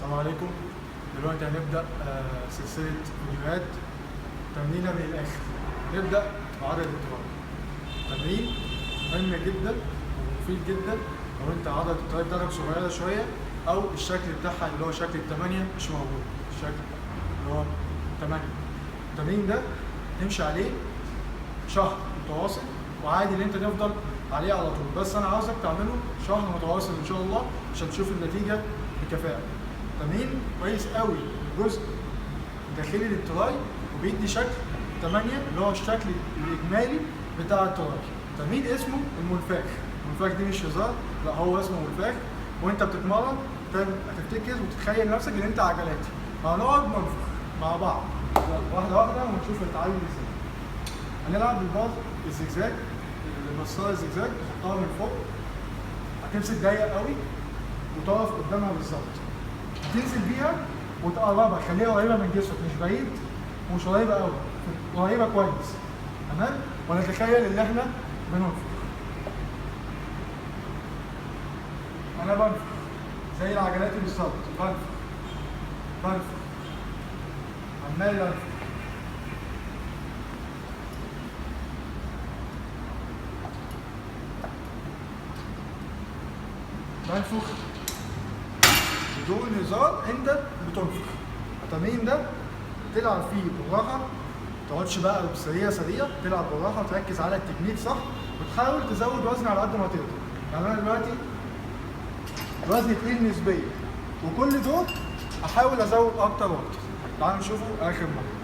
السلام عليكم. دلوقتي هنبدأ سلسلة فيديوهات تمرينة من الآخر. نبدأ بعضلة ال tri. تمرين مهم جدا ومفيد جدا لو انت عضلة ال tri بتاعتك صغيرة شوية أو الشكل بتاعها اللي هو شكل التمانية مش موجود، الشكل اللي هو 8. التمرين ده تمشي عليه شهر متواصل، وعادي ان انت تفضل عليه على طول، بس انا عاوزك تعمله شهر متواصل ان شاء الله عشان تشوف النتيجة بكفاءة. تمرين كويس قوي الجزء الداخلي لل tri، وبيدي شكل 8 اللي هو الشكل الاجمالي بتاع ال tri. تمرين اسمه المنفاخ. المنفاخ دي مش هزار، لا هو اسمه منفاخ. وانت بتتمرن هتفتكر وتتخيل نفسك ان انت عجلاتي. هنقعد ننفخ مع بعض واحدة واحدة ونشوف هنتعلم ازاي. هنلعب بالباص الزجزاج، المسطره الزجزاج تحطها من فوق، هتمسك ضيق قوي وتقف قدامها بالظبط، هتنزل بيها وتقربها، خليها قريبه من جسمك، مش بعيد ومش قريبه قوي، قريبه كويس، تمام؟ ونتخيل ان احنا بننفخ. انا بنفخ زي العجلات بالظبط، بنفخ بنفخ عمال انفخ. بنفخ بدون هزار، انت بتنفخ. التمرين ده تلعب فيه بالراحة، ما تقعدش بقى بسريع سريع، تلعب بالراحة وتركز على التكنيك صح، وتحاول تزود وزن على قد ما تقدر. يعني انا دلوقتي وزني تقيل نسبيا، وكل دور احاول ازود اكتر واكتر. تعالوا نشوفه اخر مرة.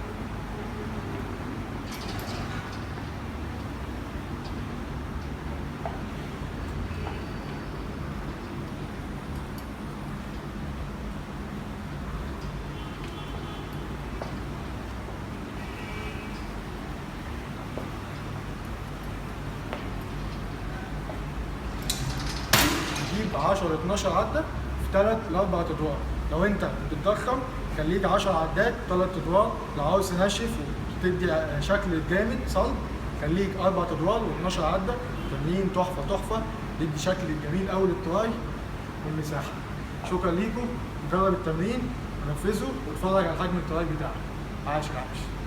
تجيب 10 12 عده في 3 ل 4 ادوار. لو انت بتضخم خليك 10 عدات 3 ادوار، لو عاوز تنشف وتدي شكل جامد صلب خليك 4 ادوار و12 عده. تمرين تحفة تحفة، بيدي شكل جميل قوي للتراي والمساحة. شكرا ليكم، جرب التمرين ونفذه واتفرج على حجم ال tri بتاعك. عاش عاش.